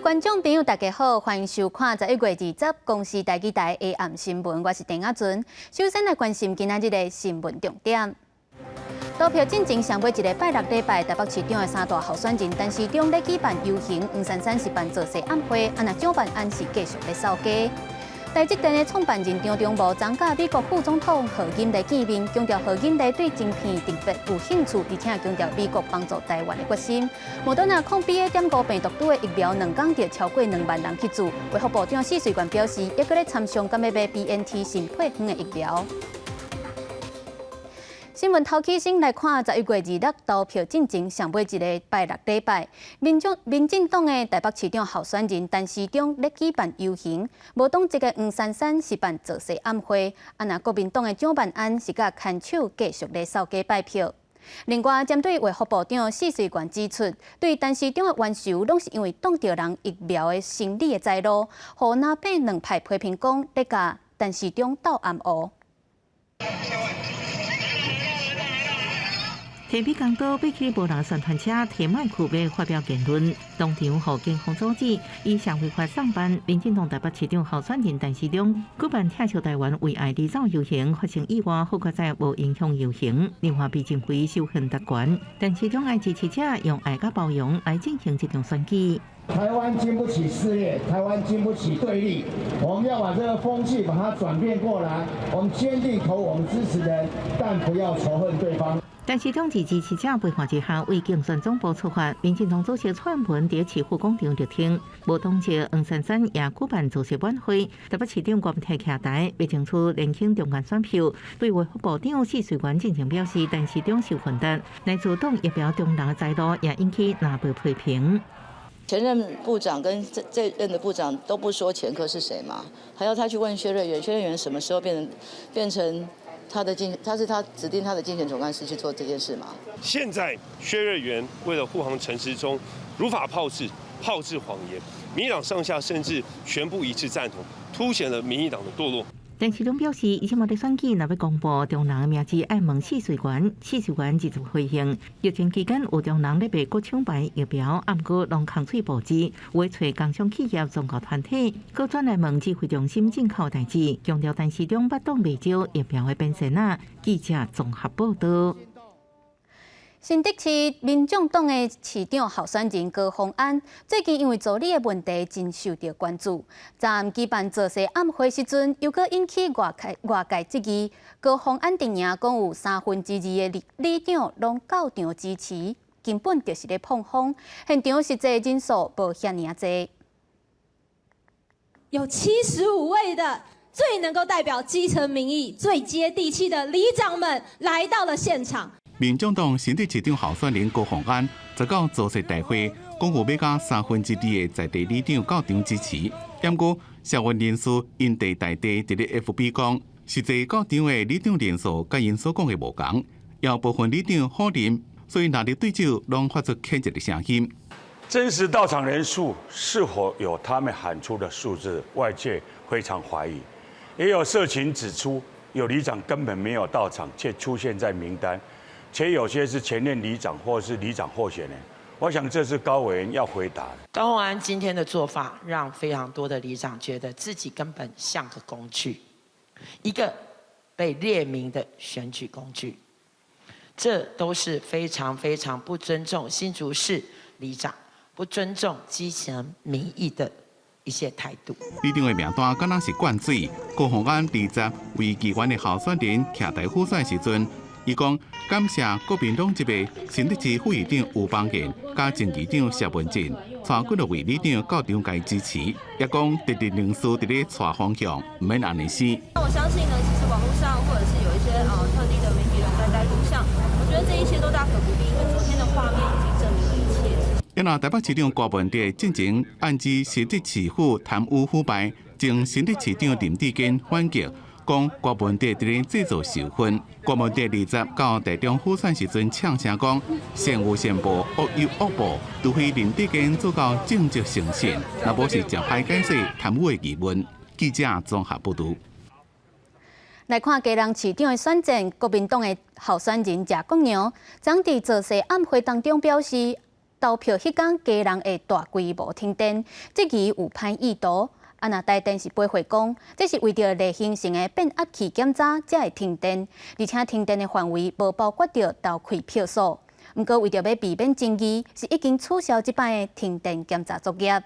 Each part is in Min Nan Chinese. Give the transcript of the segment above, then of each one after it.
位觀眾朋友，大家好，歡迎收看11月20公視台語台下暗新聞，我是鄭亞尊。首先來關心今仔日的新聞重點。投票進前上尾一个拜六禮拜，台北市長的三大候選人陳時中咧舉辦遊行，黃珊珊是辦造勢晚會，啊若蔣萬安是繼續咧掃街。台積電的創辦人張忠謀昨佮美國副總統賀錦麗見面，強調賀錦麗對晶片特別有興趣，而且強調美國幫助台灣的決心。莫德納抗 BA.5病毒株的疫苗，2工就超過2萬人去注。衛福部長許瑞元表示，猶閣咧參詳敢欲買 BNT 新配方的疫苗。新聞頭起先來看，11月26投票進前上尾一个拜六禮拜，民進黨的台北市長候選人陳時中咧舉辦遊行，無黨籍的黃珊珊是辦造勢晚會，啊若國民黨的蔣萬安是佮牽手繼續咧掃街拜票。另外，針對衛福部長許瑞元指出，對陳時中的冤仇，攏是因為擋著人疫苗的生理的在路，予藍白兩派批評講，咧共陳時中鬥暗烏。提比港都被起無人宣傳車提麥克欲發表言論，當場予警方阻止。以社會法上班，民進黨台北市長候選人陳時中舉辦拆橋台灣為愛而走遊行，發生意外，好佳哉無影響遊行。另外，被認為仇恨特權，陳時中愛支持者用愛佮包容來進行這場選舉。台灣經不起撕裂，台灣經不起對立，我們要把這個風氣把它轉變過來。我們堅定投我們支持人，但不要仇恨對方。陳時中佇支持者陪伴之下，為競選總部出發。民進黨主席蔡英文佇市府廣場力挺，無黨籍黃珊珊也舉辦造勢晚會。台北市長郭岱徛台，欲爭取年輕中間選票，對衛福部長許瑞元進前表示，陳時中受訓練來阻擋疫苗中人的財路，也引起藍白批評。前任部長跟這任的部長都不說前科是誰嗎？還要他去問薛瑞元，薛瑞元什麼時候變成他的競，他是他指定他的競選總幹事去做這件事嗎？現在薛瑞元為了護航陳時中，如法炮製，炮製謊言，民進黨上下甚至全部一致贊同，凸顯了民進黨的墮落。陳時中表示，伊這馬佇選舉若欲公布中人的名字，愛問許瑞元，許瑞元直接回應。疫情期間有中人咧賣國廠牌疫苗，毋過攏空喙無字，有揣工商企業、宗教團體，閣轉來問指揮中心進口代誌，強調陳時中捌擋袂少疫苗的變線啊。記者綜合報道。新竹市民眾黨的市長候選人高虹安最近因為助理的問題真受著關注。昨暗舉辦造勢晚會時陣，又閣引起外界質疑。高虹安陣營講有2/3的里長攏到場支持，根本就是咧膨風。現場實際人數無遐爾濟。有75位的最能夠代表基層民意、最接地氣的里長們來到了現場。民眾黨新竹市長候選人高虹安昨到造勢大會，講有欲加2/3的在地里長到場支持。毋過，社運人士因地大地佇咧 FB 講，實際到場的里長人數佮𪜶所講的無仝，有部分里長否認，所以若佇對手攏發出譴責的聲音。真實到場人數是否有他們喊出的數字，外界非常懷疑。也有社群指出，有里長根本沒有到場，卻出現在名單。且有些是前任里長或是里長候選人，我想這是高委員要回答的。高虹安今天的做法，讓非常多的里長覺得自己根本像個工具，一個被列名的選舉工具，這都是非常非常不尊重新竹市里長、不尊重基層民意的一些態度。里長的名單敢若是灌水，高虹安20為議員的候選人徛台輔選時陣，伊講感謝國民黨籍的新竹市副市長吳邦彦佮前議長謝文進，帶幾若位里長到場共支持，也講特定人士佇咧帶風向，毋免按呢死。那我相信呢，其實網絡上或者是有一些特定的媒體人在帶風向，我覺得這一些都大可不必，因為昨天的畫面已經證明了一切。因為台北市長柯文哲進前暗指新竹市府貪污腐敗，前新竹市長林智堅反擊，講柯文哲佇咧製造仇恨。柯文哲20到台中輔選時陣嗆聲講，善有善報，惡有惡報，除非林智堅做到正直誠信，若無是誠歹解釋貪污的疑問。記者綜合報導。來看基隆市長的選戰，國民黨的候選人謝國樑，昨佇造勢晚會當中表示，投票彼工基隆會大規模停電，質疑有歹意圖。啊，若台電是回覆講，這是為著例行性的變壓器檢查才會停電，而且停電的範圍無包括著投開票所。毋過為著欲避免爭議，是已經取消這擺的停電檢查作業。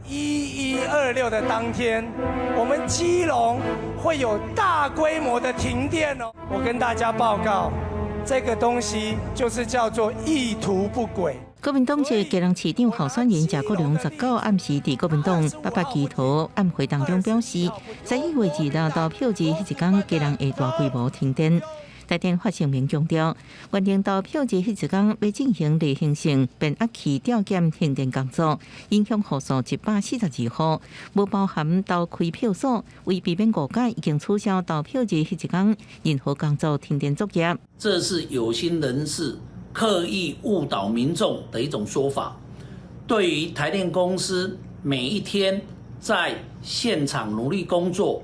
11/26的當天，我們基隆會有大規模的停電哦。我跟大家報告，這個東西就是叫做意圖不軌。國民黨籍基隆市長候選人謝國樑19暗時佇國民黨八八祈禱晚會當中表示，11月2日投票日彼一工，基隆會大規模停電。台電發聲明強調，原定投票日彼一工欲進行例行性變壓器調檢停電工作，影響戶數142戶，無包含投開票所。為避免誤解，已經取消投票日彼一工任何工作停電作業。這是有心人士刻意誤導民眾的一種說法。對於台電公司每一天在現場努力工作，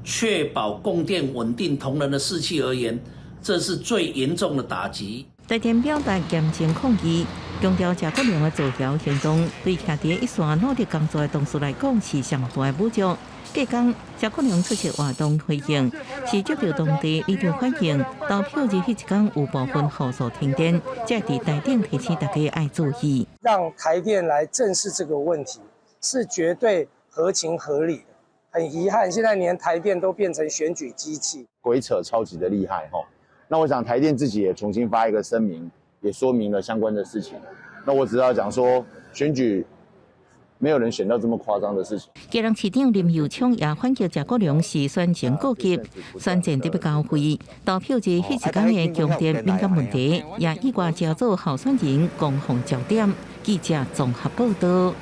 確保供電穩定同仁的士氣而言，這是最嚴重的打擊。台電表達嚴正抗議，強調謝國樑的造謠行動，對徛佇一線努力工作的同事來講是上大的侮辱。隔工，謝國樑出席活動回應，是接著當地里長反映，投票日彼一工有部分戶數停電，才會佇台頂提醒大家愛注意。讓台電來正視這個問題，是絕對合情合理的。很遺憾，現在連台電都變成選舉機器，鬼扯超級的厲害吼。那我想台電自己也重新發一個聲明，也說明了相關的事情。那我只要講說，選舉沒有人選到這麼誇張的事情。基隆市長林右昌也反擊謝國樑是選情告急，選戰得欲交費，投票日彼一工的供電敏感問題，也意外成做候選人攻防焦點。記者綜合報道。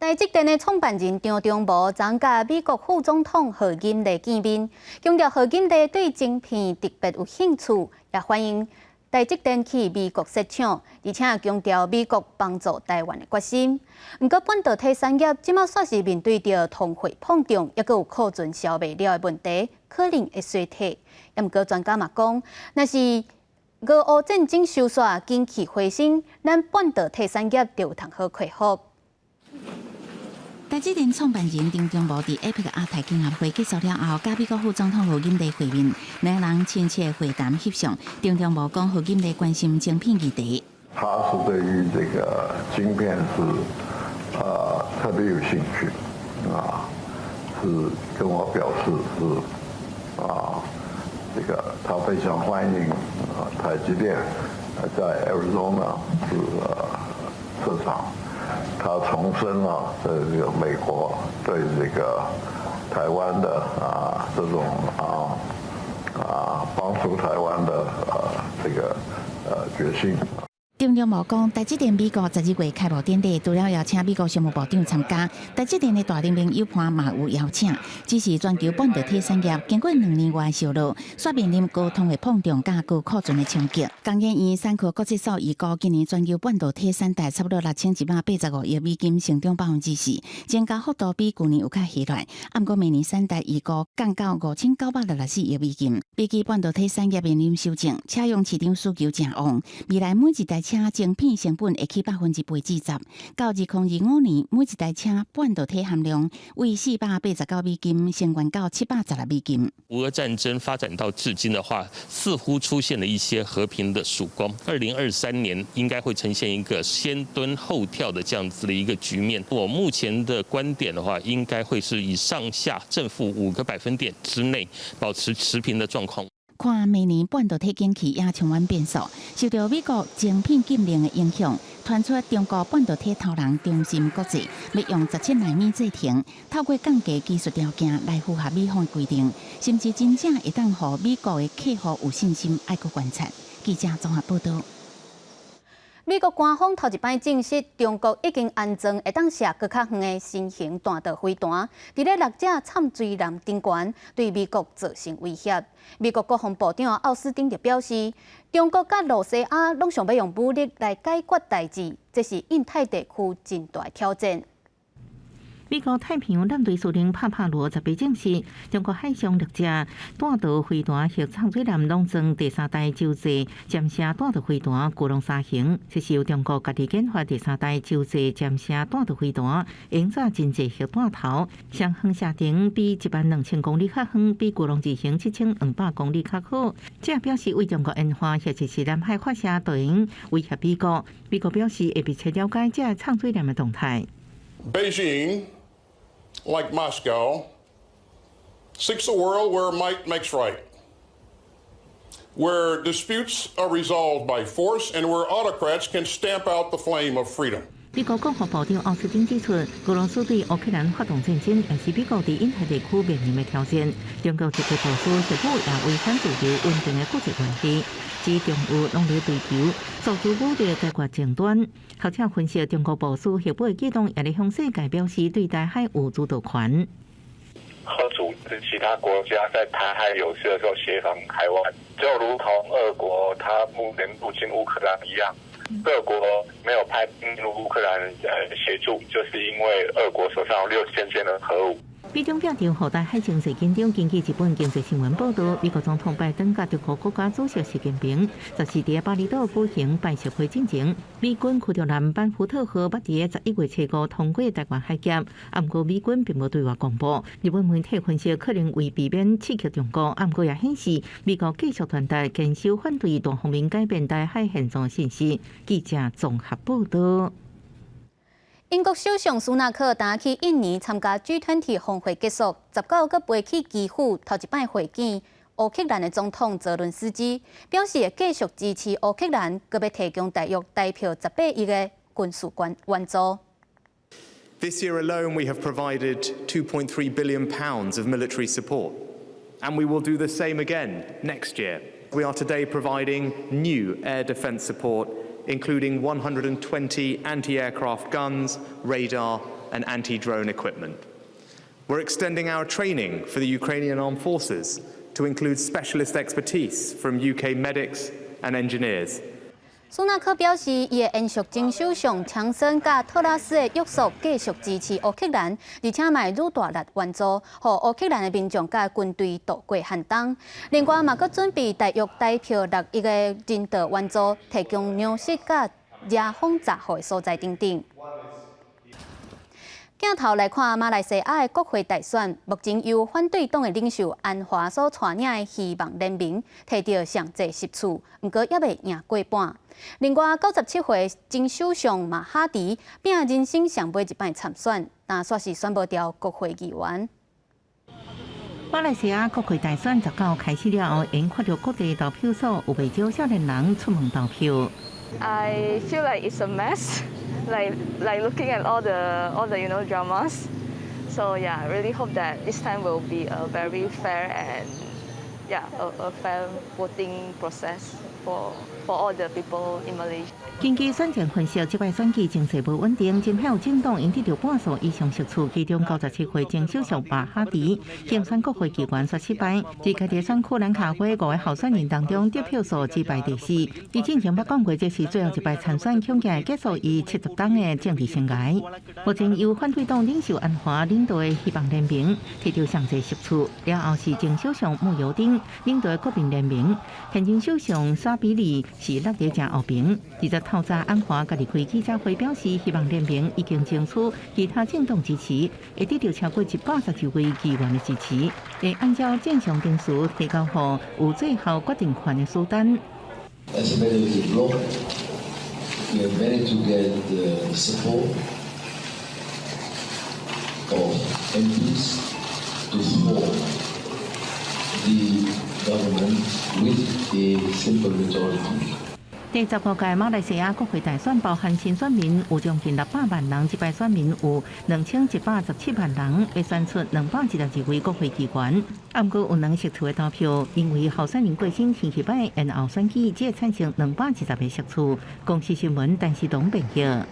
台積電的創辦人張忠謀昨佮美國副總統賀錦麗見面，強調賀錦麗對晶片特別有興趣，也歡迎台積電去美國設廠，而且強調美國幫助台灣的決心。毋過半導體產業這馬煞是面對著通貨膨脹，抑閣有庫存銷袂了的問題，可能會衰退。毋過專家嘛講，若是俄烏戰爭收煞，景氣回升，咱半導體產業就有通好恢復。台積電創辦人張忠謀佇 APEC 亞太經合會結束了後，佮美國副總統賀錦麗會面，兩人親切會談翕相。張忠謀講，賀錦麗關心晶片議題。他是對於這個晶片是特別有興趣啊，是跟我表示是啊，這個他非常歡迎啊台積電在 Arizona 是設廠。他重申了這個美國對這個台灣的啊這種幫助台灣的啊這個決心。張忠謀講，台積電美國12月開幕典禮，除了邀請美國商務部長參加，台積電的大聯盟友伴嘛有邀請。只是全球半導體產業經過2年外燒熱，煞面臨高通貨膨脹佮高庫存的衝擊。工研院產科國際所預估，今年全球半導體產值差不多6185億美金，成長4%，增加幅度比舊年有較疲軟。毋過明年產值預估降到5964億美金。比起半導體產業面臨修正，車用市場需求誠旺，未來每一台車晶片成本會起8%至10%，到2025年，每一台車半導體含量為489美金，升懸到716美金。烏俄戰爭發展到至今的話，似乎出現了一些和平的曙光。2023年應該會呈現一個先蹲後跳的這樣子的一個局面。我目前的觀點的話，應該會是以上下正負5個百分點之內保持持平的狀況。看明年半導體景氣也充滿變數，受著美國晶片禁令的影響，傳出中國半導體頭人中芯國際欲用17納米製程，透過降低技術條件來符合美方規定，是毋是真正會當予美國的客戶有信心？愛閣觀察。記者綜合報道。美國官方頭一擺證實，中國已經安裝會當射閣較遠的新型彈道飛彈，佇咧六隻摻錐艦頂懸，對美國造成威脅。美國國防部長奧斯汀就表示，中國佮露西亞攏想欲用武力來解決代誌，這是印太地區真大挑戰。美國太平洋艦隊司令帕帕羅18證實，中國海上六隻彈道飛彈核潛水艦攏裝第三代洲際潛射彈道飛彈巨龍三型，這是由中國家己研發第三代洲際潛射彈道飛彈，運載真濟核彈頭，上遠射程比1萬2000公里較遠，比巨龍二型7200公里較好。這表示為中國研發或者是南海發射導彈威脅美國。美國表示會密切了解這潛水艦的動態。 Beijing, like Moscow, seeks a world where might makes right, where disputes are resolved by force and where autocrats can stamp out the flame of freedom. 美國國防部長奧斯汀指出，俄羅斯對烏克蘭發動戰爭，也是美國佇印太地區面臨的挑戰。中國積極部署核武，也違反自由穩定的國際關係。指中俄攏咧追求訴諸武力解決爭端。學者分析，中國部署核武的舉動，也咧向世界表示對台海有主導權。嚇阻止其他國家在台海有事的時候協防台灣，就如同俄國他目前入侵烏克蘭一樣。俄國沒有派兵入烏克蘭協助，就是因為俄國手上有6000件的核武。美中拼著予台海情勢緊張。根據日本經濟新聞報導，美國總統拜登佮中國國家主席習近平14佇巴厘島舉行拜習會進前，美軍驅逐艦班福特號捌佇11月初5通過台灣海峽，毋過美軍並無對外公布。日本媒體分析，可能為避免刺激中國，毋過也顯示美國繼續傳達堅守反對單方面改變台海現狀信息。記者綜合報導。英國首相蘇納克昨去印尼參加 G20 峰會結束，19閣飛去基輔，頭一擺會見烏克蘭的總統澤倫斯基，表示會繼續支持烏克蘭，閣欲提供大約台票18億的軍事援助。 This year alone, we have provided £2.3 billion of military support, and we will do the same again next year. We are today providing new air defence support, including 120 anti-aircraft guns, radar and anti-drone equipment. We're extending our training for the Ukrainian armed forces to include specialist expertise from UK medics and engineers. 蘇納克表示，伊會延續前首相強森佮特拉斯的約束，繼續支持烏克蘭，而且嘛會愈大力援助，予烏克蘭的民眾佮軍隊度過寒冬。另外嘛，閣準備大約台票6億的人道援助，提供糧食佮遮風閘雨的所在等等。鏡頭來看馬來西亞的國會大選，目前由反對黨的領袖安華所帶領的希望聯盟提著上濟席次，毋過猶未贏過半。另外，97歲前首相馬哈迪拼人生上尾一擺參選，但煞是選無著國會議員。馬來西亞國會大選19開始了後，𪜶看著各地投票所有袂少少年人出門投票。 I feel like it's a mess, like looking at all the dramas. So yeah, I really hope that this time will be a very fair and yeah, a fair voting process for all the people in Malaysia. 根據選情分析，這擺選舉情勢無穩定，真有政黨𪜶得著半數以上席次，其中97歲前首相馬哈迪競選國會議員煞失敗，佇家己選區蘭卡威五个候選人當中得票數只排第四。伊之前捌講過，這是最後一擺參選，恐驚會結束伊70冬的政治生涯。目前由反對黨領袖安華領導的希望聯盟提著上濟席次，了後是前首相慕尤丁領導的國民聯盟，現任首相沙比里是落佇誠後爿。20透早安華家己開記者會表示，希望聯盟已經爭取其他政黨支持，會得著超過112位議員的支持，會按照正常程序提交予有最後決定權的蘇丹。 As a majority bloc, we have managed to get the support of MPs to form the government with a simple majority. 第15屆馬來西亞國會大選包含新選民有將近600萬人，這擺選民有2117萬人，會選出222位國會議員。毋過有兩席次的投票，因為候選人過身天氣歹，延後選舉，只會產生220個席次。公視新聞，陳時東編譯。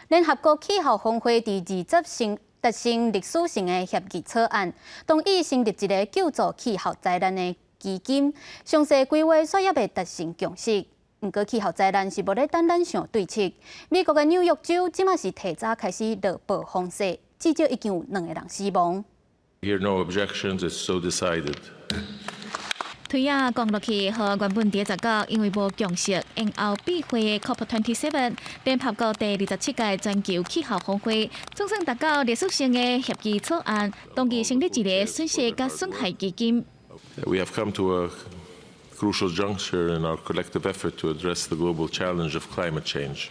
聯合國氣候峰會佇20成達成歷史性的協議草案，同意成立一個救助氣候災難的基金，詳細規劃煞猶未達成共識。毋過氣候災難是無咧等咱想對策。美國的紐約州這馬是提早開始落暴風雪。至少已經有兩個人死亡。 Hear no objections, it's so decided. 推仔降落去，予原本佇十九，因為無共識，延後閉會的 COP27 聯合國第27屆全球氣候峰會，總算達到歷史性的協議草案，同意成立一個損失佮損害基金。 We have come to a crucial juncture in our collective effort to address the global challenge of climate change.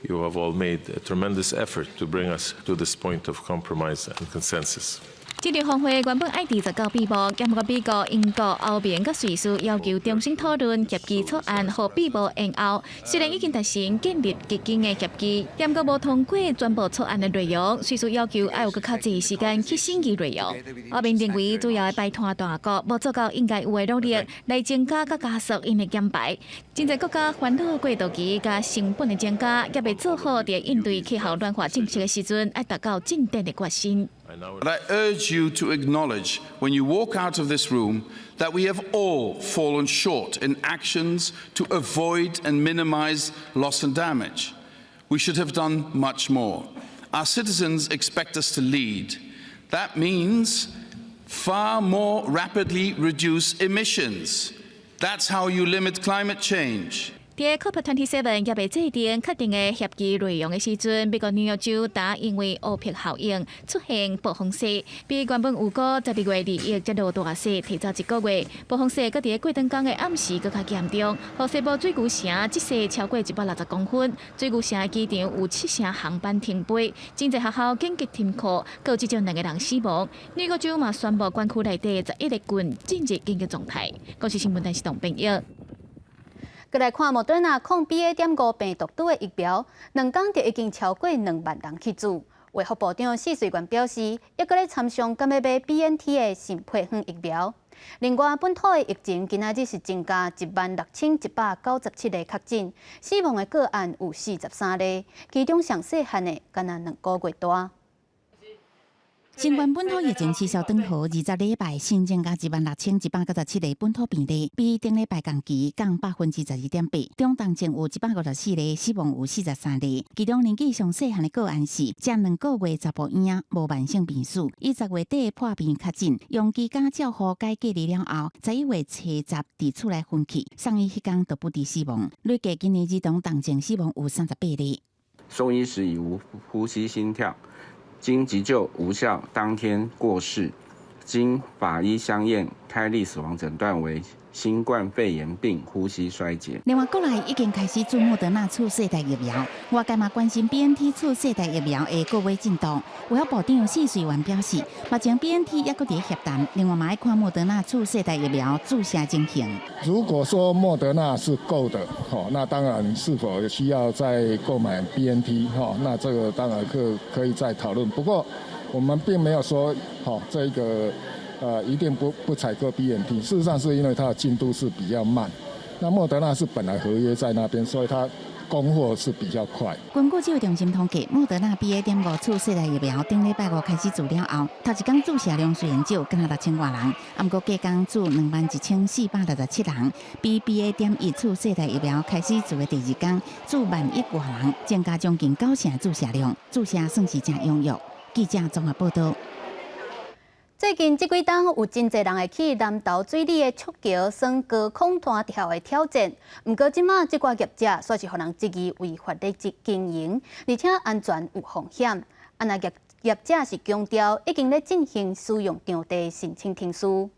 You have all made a tremendous effort to bring us to this point of compromise and consensus. 這場峰會原本愛佇十九閉幕，毋過美國、英國、歐盟佮瑞士要求重新討論協議草案，予閉幕延後。雖然已經達成建立基金的協議，毋過無通過全部草案的內容。瑞士要求愛有閣較濟時間去審議內容。歐盟認為主要的排碳大國無做到應該有的努力來增加佮加速𪜶的減排。真濟國家煩惱過渡期佮成本的增加，猶未做好佇應對氣候暖化政策的時陣，愛達到進展的決心。 But I urge you to acknowledge when you walk out of this room that we have all fallen short in actions to avoid and minimize loss and damage. We should have done much more. Our citizens expect us to lead. That means far more rapidly reduce emissions. That's how you limit climate change. 佇 COP27 猶未制定確定的協議內容的時陣，美國紐約州今因為歐佩克效應出現暴風雪，比原本預估12月21才落大雪提早一個月。暴風雪閣佇過轉工的暗時閣較嚴重，予西部水牛城積雪超過160公分，水牛城機場有七成航班停飛，真濟學校緊急停課，閣有至少兩個人死亡。紐約州嘛宣布管區內底11個郡進入緊急狀態。公視新聞電視董編譯。閣來看莫德納抗 BA.5病毒株的疫苗，2工就已經超過2萬人去注。衛福部長許瑞元表示，猶閣咧參詳敢欲買 BNT 的新配方疫苗。另外，本土的疫情今仔日是增加16,197個確診，死亡的個案有43例，其中上細漢的干焦2個月大。新冠本土疫情持續轉好，20禮拜新增加16,197個本土病例，比頂禮拜同期降12.8%。中重症有154例，死亡有43例。其中年紀上細漢的個案是食2個月查埔嬰，無慢性病史，伊10月底破病確診，用居家照護解隔離了後，11月初十佇厝內昏去，送醫彼工就不治死亡。累計今年兒童重症死亡有38例。送醫時已無呼吸心跳。經急救無效，當天過世。經法醫相驗，開立死亡診斷為新冠肺炎並呼吸衰竭。另外，國內已經開始注莫德納次世代疫苗，外界嘛關心 BNT 次世代疫苗的購買進度。衛福部長許瑞元表示，目前 BNT 猶閣佇協談，另外嘛愛看莫德納次世代疫苗注射情形。如果說莫德納是夠的，那當然是否需要再購買 BNT，那這個當然可以再討論。不過我們並沒有說，這個一定不採購 BNT。事實上是因為它的進度是比較慢。那莫德納是本來合約在那邊，所以它供貨是比較快。根據指揮中心統計，莫德納 BA.5次世代疫苗頂禮拜五開始注了後，頭一工注射量雖然少，干焦6000外人，毋過隔工注21,467人，比 BA.1次世代疫苗開始注的第二工注1.1萬人，增加將近九成注射量，注射算是真踴躍。記者綜合報道。最近這幾冬有真濟人會去南投水里的觸橋耍高空彈跳的挑戰，毋過這馬這寡業者煞是予人質疑違法咧經營，而且安全有風險。啊，若業者是強調已經咧進行使用場地申請程序。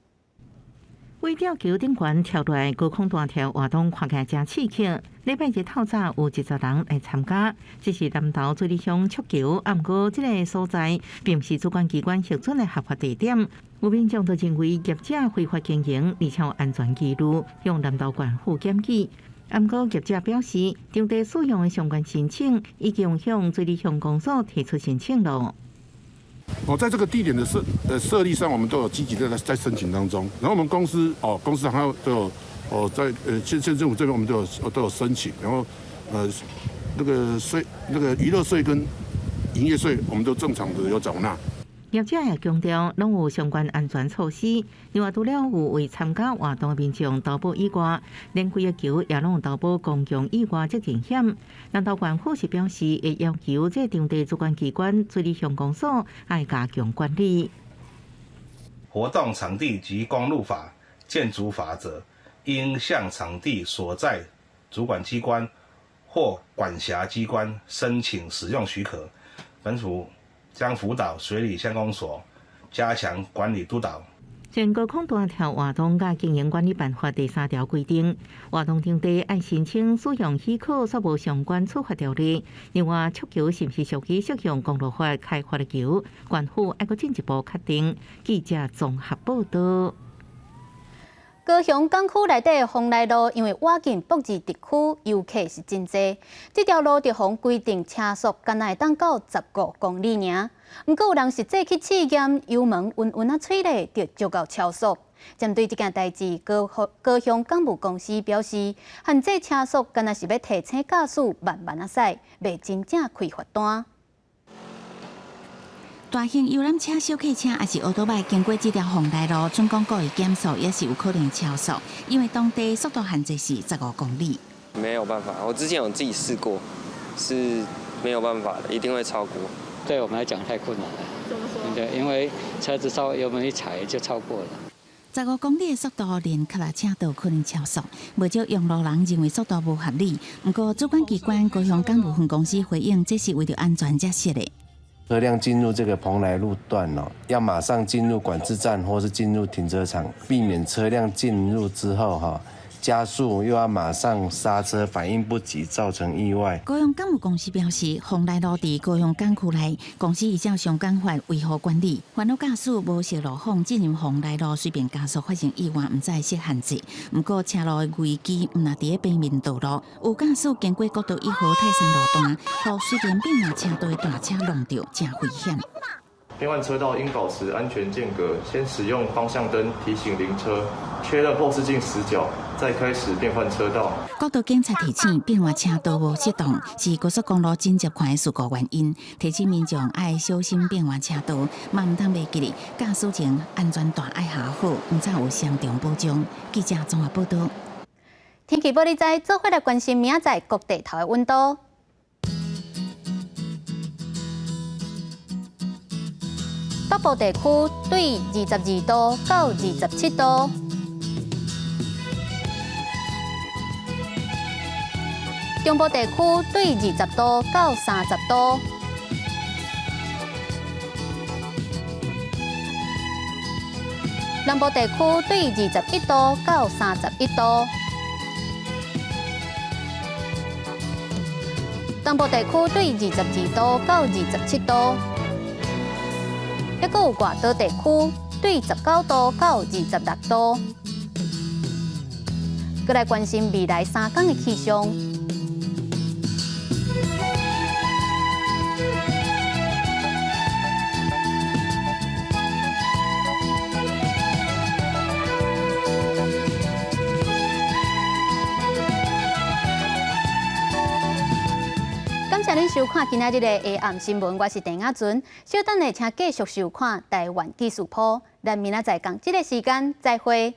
為吊橋頂懸跳落來高空彈跳活動，看起來誠刺激。禮拜日透早有20人來參加，這是南投水里鄉觸橋，啊，毋過這个所在並毋是主管機關核准的合法地點。有民眾就認為業者非法經營，而且有安全疑慮，向南投縣府檢舉。啊，毋過業者表示，場地使用的相關申請已經向水里鄉公所提出申請了。哦，在這個地點的設立上，我們都有積極的在申請當中。然後我們公司哦，公司還有都有哦，在縣政府這邊，我們都有申請。然後那個稅那個娛樂稅跟營業稅，我們都正常的有繳納。業者也強調，攏有相關安全措施。另外，除了有為參加活動的民眾投保以外，連規个球也攏有投保公共意外責任險。南投縣府是表示，會要求這場地主管機關水利鄉公所愛加強管理。活動場地及公路法、建築法則，應向場地所在主管機關或管轄機關申請使用許可。本府將輔導水里鄉公所加強管理督導。全國高空彈跳活動佮經營管理辦法第三條規定，活動場地愛申請使用許可，煞無相關處罰條例。另外，足球是毋是屬於適用公路法開罰的球，縣府愛閣進一步確定。記者綜合報導。高雄港區內底蓬萊路，因為倚近駁二特區，遊客是真濟。這條路就予規定車速，干焦會當到15公里爾。毋過有人實際去試驗，油門穩穩仔催咧，就足夠超速。針對這件代誌，高高雄港務公司表示，限制車速，干焦是欲提醒駕駛慢慢仔駛，袂真正開罰單。大型遊覽車、小客車抑是歐多擺經過這條蓬萊路，準講故意減速也是有可能超速，因為當地速度限制是十五公里。沒有辦法，我之前有自己試過，是沒有辦法的，一定會超過。對我們來講太困難了。怎麼說？對，因為車子稍微油門一踩就超過了。15公里的速度，連腳踏車都有可能超速。不少用路人認為速度無合理，毋過主管機關高雄港務分公司回應，這是為著安全才設的。車輛進入這個蓬萊路段哦，要馬上進入管制站或是進入停車場，避免車輛進入之後哈加速又要馬上剎車，反應不及造成意外。高雄港務公司表示，蓬萊路佇高雄港區內，公司依照相關法維護管理，凡有駕駛無熟路況進入蓬萊路隨便加速發生意外，毋知設限制。毋過車路的危機毋但佇咧平面道路，有駕駛經過國道1號泰山路段，予隨便變換車道的大車挵著，誠危險。變換車道應保持安全間隔，先使用方向燈提醒鄰車，確認後視鏡死角，再開始變換車道。國道警察提醒，變換車道無適當，是高速公路真濟款的事故原因。提醒民眾愛小心變換車道，嘛毋通袂記得駕駛前安全帶愛繫好，毋才有雙重保障。記者綜合報導。天氣報你知，做伙來關心明仔載各地頭的溫度。北部地區對22度到27度，中部地區對20度到30度，南部地區對21度到31度，東部地區對22度到27度。抑閣有外島地區對19度到26度。閣來關心未來3天的氣象。感謝恁收看今仔日的下暗新聞，我是鄭雅純。稍等下，請繼續收看台灣紀事譜。咱明仔載仝這个時間再會。